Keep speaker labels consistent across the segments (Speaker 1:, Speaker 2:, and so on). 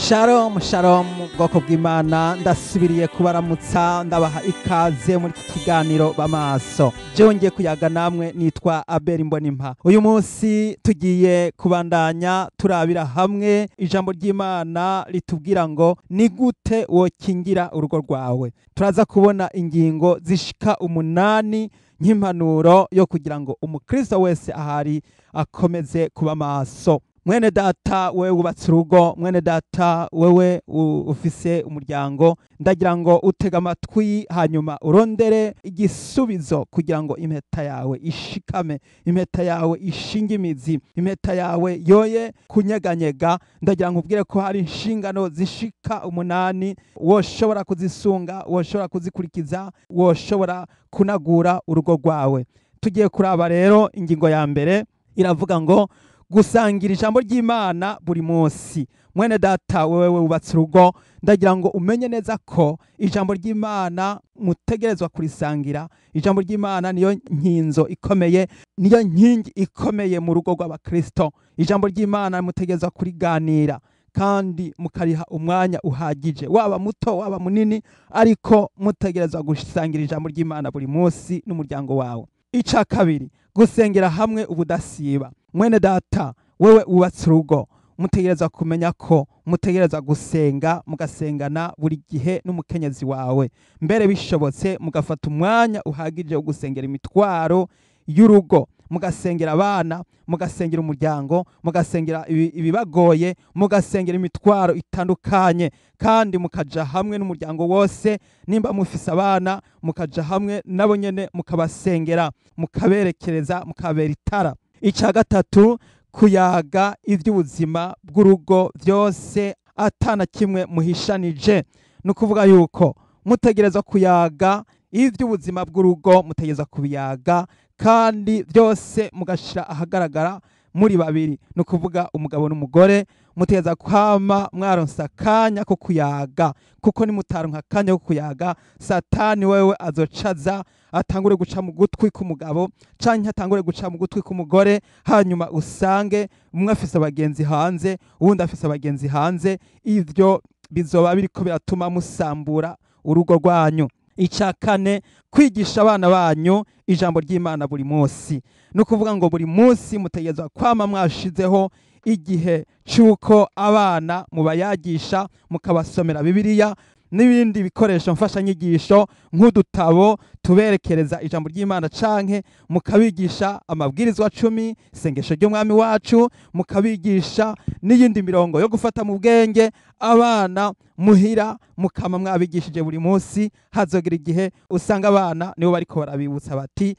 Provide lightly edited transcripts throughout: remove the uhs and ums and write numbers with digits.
Speaker 1: Shalom shalom, bwoko bw'Imana, ndasubiriye kubaramutsa, ndabaha ikaze muri iki kiganiro Bamaso. Jewe ngiye kuyaga namwe nitwa Abel Mbonimpa. Uyu munsi tugiye kubandanya turabira hamwe ijambo ry'Imana ritubwira ngo ni gute wokingira urugo rwawe. Turaza kubona ingingo zishika 8 nk'impanuro yo kugira ngo umukristo wese ahari akomeze kuba maso. Mwene data wewe wubatse urugo, mwene data wewe ufise umuryango, ndagira ngo utega amatwi hanyuma urondere igisubizo kugira ngo impeta yawe ishikame, impeta yawe ishinge imizi, impeta yawe yoye kunyeganyega. Ndagira ngo ubwire ko hari inshingano zishika 8 woshobora kuzisunga, woshobora kuzikurikiza, woshobora kunagura urugo rwawe. Tugiye kuraba rero ingingo ya mbere iravuga ngo gusangira ijambo ry'Imana buri munsi. Mwene data wewe wubatse urugo, ndagira ngo umenye neza ko ijambo ry'Imana mutegerezwa kurisangira. Ijambo ry'Imana niyo nkinzo ikomeye, niyo nkingi ikomeye mu rugo rw'abakristo. Ijambo ry'Imana mutegerezwa kuriganira kandi mukariha umwanya uhagije, waba muto waba munini, ariko mutegerezwa gusangira ijambo ry'Imana buri munsi n'umuryango wawe. Ica kabiri, gusengera hamwe ubudasiba. Mwene data wewe wubatse urugo, mutegereza kumenya ko mutegereza gusenga, mugasengana buri gihe n'umukenyezi wawe. Mbere bishobotse mugafata umwanya uhagije wo gusengera imitwaro y'urugo, mugasengera abana, mugasengera umuryango, mugasengera ibibagoye, mugasengera imitwaro itandukanye, kandi mukaja hamwe n'umuryango wose. Nimba mufise abana mukaja hamwe nabo nyene mukabasengera, mukaberekereza, mukabera itara. Ica gatatu, kuyaga ivy'ubuzima bw'urugo vyose atana kimwe muhishanije. Nukuvuga yuko mutegerezwa kuyaga ivy'ubuzima bw'urugo, mutegerezwa kubiyaga kandi byose mugashira ahagaragara muri babiri, nukuvuga umugabo n'umugore. Mutegerezwa kwama mwaronsa akanya ko kuyaga, kuko nimutaronka akanya ko kuyaga, Satani wewe azocaza atangure guca mu gutwi k'umugabo canke atangure guca mu gutwi k'umugore, hanyuma usange umwe afise abagenzi hanze, uwundi afise abagenzi hanze. Ivyo bizoba biriko biratuma musambura urugo rwanyu. Ica kane, kwigisha abana banyu ijambo ry'Imana buri munsi. Nukuvuga ngo buri munsi mutegerezwa kwama mwashizeho igihe cy'uko abana mubayagisha, mukabasomera Bibiliya n'ibindi bikoresho mfashanyigisho nk'udutabo tuberekereza ijambo ry'Imana, canke mukabigisha amabwirizwa 10, isengesho ry'Umwami wacu, mukabigisha n'iyindi mirongo yo gufata mu bwenge. Abana muhira mukama mwabigishije buri munsi, hazogira igihe usanga abana nibo bariko barabibutsa bati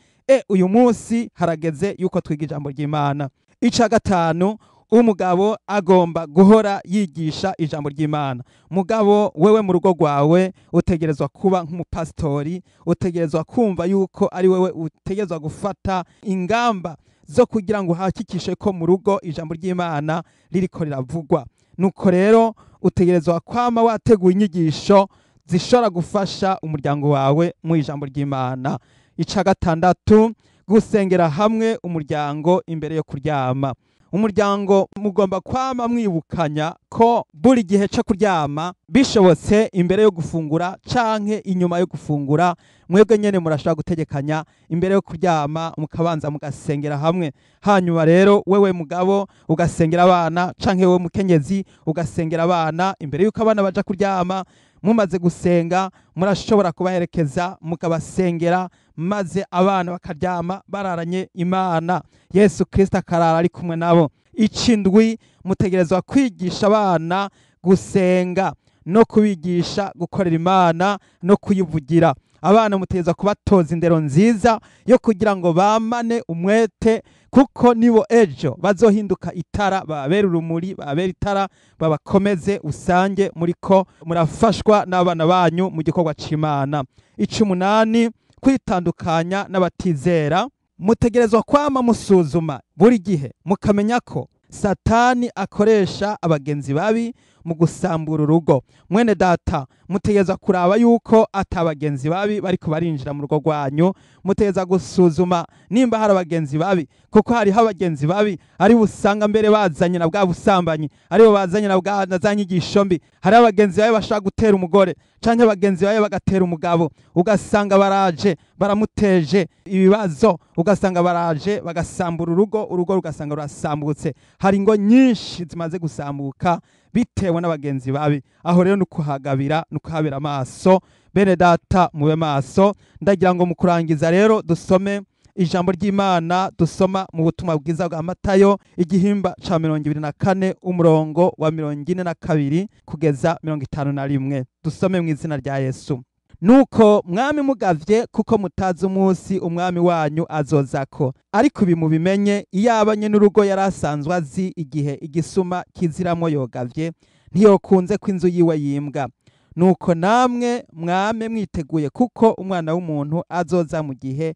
Speaker 1: uyu munsi harageze yuko twiga ijambo ry'Imana. Ica gatanu, umugabo agomba guhora yigisha ijambo ry'Imana. Mugabo wewe mu rugo rwawe utegerezwa kuba nk'umupastori, utegerezwa kumva yuko ari wewe utegerezwa gufata ingamba zo kugira ngo uhakikishe ko mu rugo ijambo ry'Imana ririko riravugwa. Nuko rero utegerezwa kwama wateguye inyigisho zishobora gufasha umuryango wawe mu ijambo ry'Imana. Ica gatandatu, gusengera hamwe umuryango imbere yo kuryama. Umuryango mugomba kwama mwibukanya ko buri gihe cyo kuryama, bishobotse imbere yo gufungura canke inyuma yo gufungura, mwebwe nyene murashobora gutegekanya imbere yo kuryama mukabanza mugasengera hamwe. Hanyuma rero wewe mugabo ugasengera abana, canke wewe mukenyezi ugasengera abana imbere yuko abana baja kuryama. Mumaze gusenga murashobora kubaherekeza mukabasengera, maze abana bakaryama bararanye Imana, Yesu Kristo akarara ari kumwe nabo. Ikindwi, mutegerezwa kwigisha abana gusenga no kubigisha gukorera Imana no kuyivugira. Abana mutegerezwa kubatoza indero nziza yo kugira ngo bamane umwete, kuko nibo ejo bazohinduka itara, babera urumuri, babera itara, babakomeze usange muriko murafashwa n'abana banyu mu gikorwa c'Imana. 8, kwitandukanya n'abatizera. Mutegerezwa kwama musuzuma buri gihe, mukamenya ko Satani akoresha abagenzi babi mu gusambura urugo. Mwene data, mutegereza kuraba yuko atabagenzi babi bariko barinjira mu rugo rwanyu. Mutegereza gusuzuma nimba hari abagenzi babi, kuko hariho abagenzi babi ari busanga mbere bazanye na bwa busambanyi, aribo bazanye na bwa na za nyigisho mbi. Hari abagenzi babi bashaka gutera umugore canke abagenzi babi bagatera umugabo, ugasanga baraje baramuteje ibibazo, ugasanga baraje bagasambura urugo, urugo rugasanga rurasambutse. Hari ingo nyinshi zimaze gusambuka bitewe n'abagenzi babi. Aho rero nukuhagabira, nukuhabera amaso. Bene data, mube maso. Ndagira ngo mu kurangiza rero dusome ijambo ry'Imana dusoma mu butumwa bwiza bwa Matayo igihimba ca 24 umurongo wa 42 kugeza 51. Dusome mu izina rya Yesu. Nuko mwami mugavye, kuko mutazi umunsi umwami wanyu azozako. Ariko ibi mubimenye, iyaba n'urugo yari asanzwe azi igihe igisuma kiziramo yogavye, ntiyokunze ko inzu yiwe yimbwa. Nuko namwe mwame mwiteguye, kuko umwana w'umuntu azoza mu gihe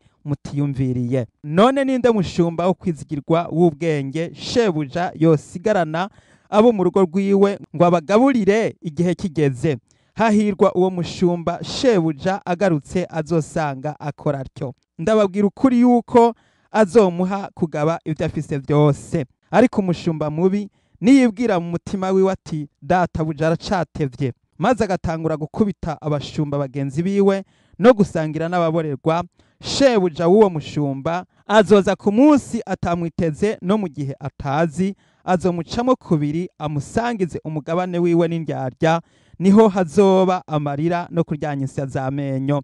Speaker 1: mutiyumviriye. None ninde mushumba wo kwizigirwa w'ubwenge shebuja yosigarana abo mu rugo rwiwe ngo abagaburire igihe kigeze? Hahirwa uwo mushumba shebuja agarutse azosanga akora atyo. Ndababwira ukuri yuko azomuha kugaba ibyo afise byose. Ariko umushumba mubi niyibwira mu mutima wiwe ati databuja aracatevye, maze agatangura gukubita abashumba bagenzi biwe no gusangira n'ababorerwa, shebuja w'uwo mushumba azoza ku munsi atamwiteze no mu gihe atazi, azomucamo kubiri amusangize umugabane wiwe n'indyarya. Niho hazoba amarira no kuryanya insya z'amenyo.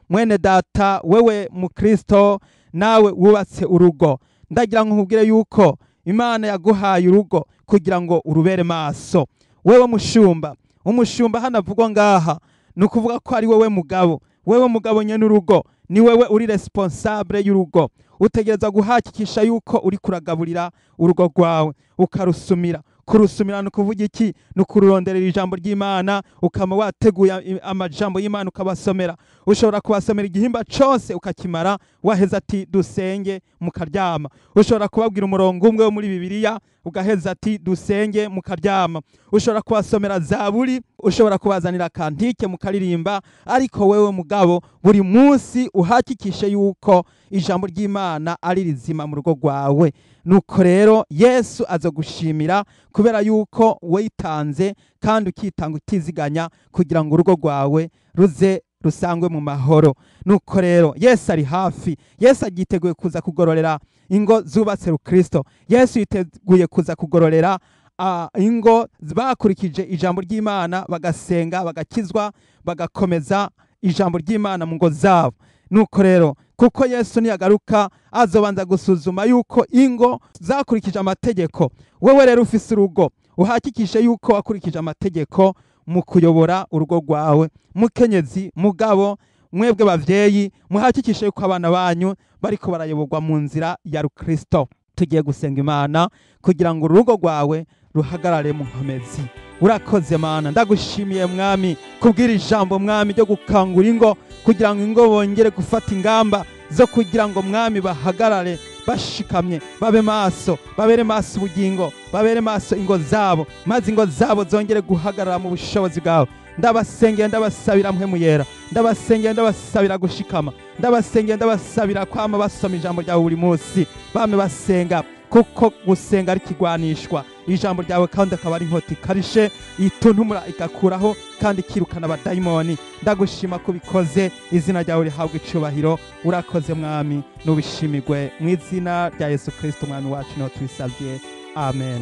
Speaker 1: Mwene data, wewe mukristo nawe wubatse urugo, ndagira ngo nkubwire yuko Imana yaguhaye urugo kugira ngo urubere maso. Wewe mushumba, umushumba hanavugwa ngaha ni ukuvuga ko ari wewe mugabo, wewe mugabo nyene urugo, ni wewe uri responsable y'urugo. Utegereza guhakikisha yuko uri kuragaburira urugo rwawe, ukarusumira. Kurusumira ni ukuvuga iki? Ni ukururonderera ijambo ry'Imana, ukaba wateguye amajambo y'Imana ukabasomera. Ushobora kubasomera igihimba cose ukakimara, waheza ati dusenge, mukaryama. Ushobora kubabwira umurongo umwe wo muri Bibiliya, ugaheza ati dusenge, mukaryama. Ushobora kubasomera zaburi, ushobora kubazanira kantike mukaririmba. Ariko wewe mugabo, buri munsi uhakikishe yuko ijambo ry'Imana ari rizima mu rugo rwawe. Nuko rero Yesu azogushimira kubera yuko witanze kandi ukitanga utiziganya kugira ngo urugo rwawe ruze rusangwe mu mahoro. Nuko rero Yesu ari hafi. Yesu agiteguye kuza kugororera ingo zubatse rukristo. Yesu yiteguye kuza kugororera ingo bakurikije ijambo ry'Imana, bagasenga, bagakizwa, bagakomeza ijambo ry'Imana mu ngo zabo. Nuko rero kuko Yesu niyagaruka azobanza gusuzuma yuko ingo zakurikije amategeko. Wewe rero ufise urugo, uhakikishe yuko wakurikije amategeko mu kuyobora urugo rwawe. Mukenyezi, mugabo, mwebwe bavyeyi, muhakikishe yuko abana banyu bariko barayoborwa mu nzira ya Rukristo. Tugiye gusenga Imana kugira ngo urugo rwawe ruhagarare mu nkomezi. Urakoze Mana, ndagushimiye Mwami kubwira ijambo Mwami ryo gukangura ingo, kugira ngo ingo bongere gufata ingamba zo kugira ngo Mwami bahagarare bashikamye, babe maso, babere maso ubugingo, babere maso ingo zabo, maze ingo zabo zongere guhagarara mu bushobozi bwawe. Ndabasengera, ndabasabira mpwemu yera, ndabasengera, ndabasabira gushikama, ndabasengera, ndabasabira kwama basoma ijambo ryawe buri munsi, bame basenga, kuko gusenga ari kigwanishwa. Ijambo ryawe kandi akaba ari inkota ikarishe ituntumura igakuraho kandi ikirukana abadayimoni. Ndagushima ko ubikoze, izina ryawe rihabwa icubahiro. Urakoze Mwami, nubishimirwe mu izina rya Yesu Kristo Umwami wacu niho tubisabye, amen.